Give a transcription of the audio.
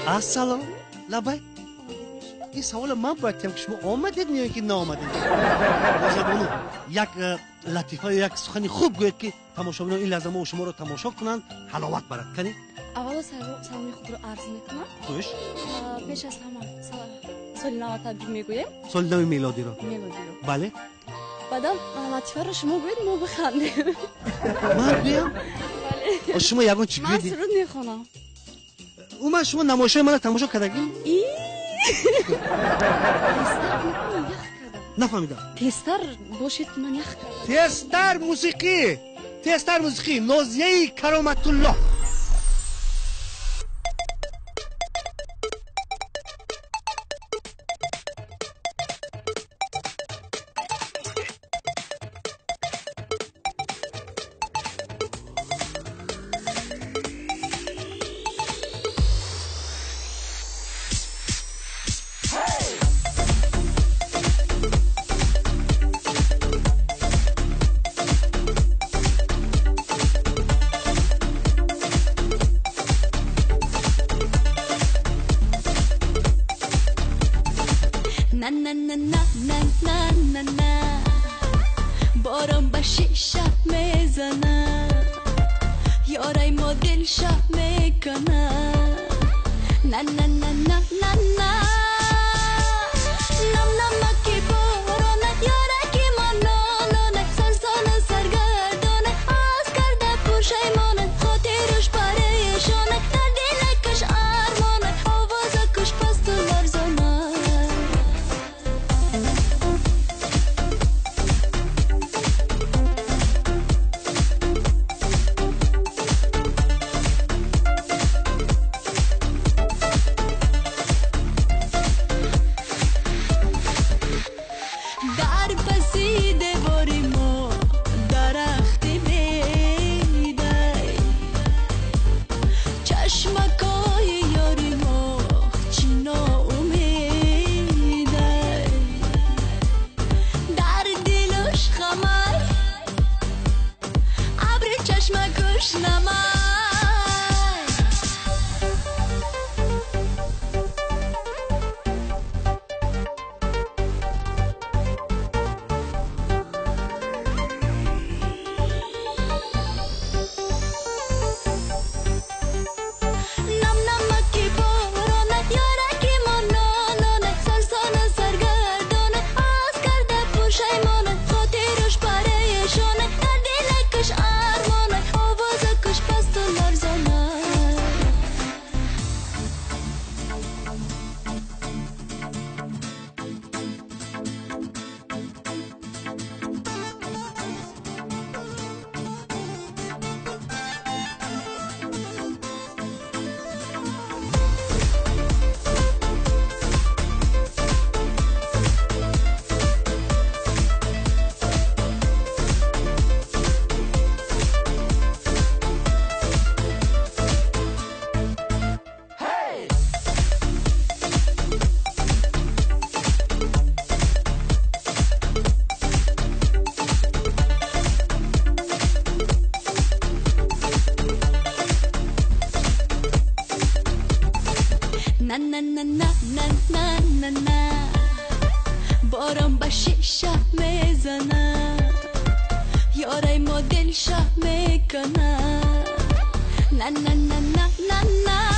Ассалом, лабай. Ин саволро ман бояд кардам, ки шумо омадед ё ин ки наомадед. Нозия, як латифа ё як сухани хуб гӯед, ки тамошобинон ин лаҳза мо шуморо тамошо кунанд, ҳаловат барад. Кани? Аввало саломи худро арз мекунам. Хуш. Пеш аз ҳама соли нав табрик мегӯем. Соли нави мелодиро. Мелодиро. Бале. Баъдан латифаро шумо гӯед, мо бихандем. Ман гӯям? Бале. Шумо ягон чӣ Ман гӯед? суруд мехонам. Уман шумо намоишои мана тамошо кардагӣ? Нафаҳмидам. Тезтар бошед, ки ман ях кардам. Тезтар мусиқӣ, тезтар мусиқӣ. Нозияи Кароматуллоҳ. На на на на на на на на, борон ба шиша мезанад, ёрай мо дилша мекунад. На на на на на на, нам намаки боронад, ёраки мо нолонад, сарсону саргардонад, аз карда пушаймонад, хотируш парешонад, дар дилакаш армонад, овозакаш пасту ларзонад. Дар паси девори мо дарахти бедай, чашмакои ёри мо чӣ ноумедай, дар дилуш хамай абри чашмакуш намай. Нам намаки боронад, ёраки мо нолонад, сарсону саргардонад, аз карда пушаймонад, хотируш парешонад, дар дилакаш армонад, овозакаш пасту ларзонад. На на на на на на на на, борон ба шиша мезанад, ёрай мо дилша мекунад. На на на на на на.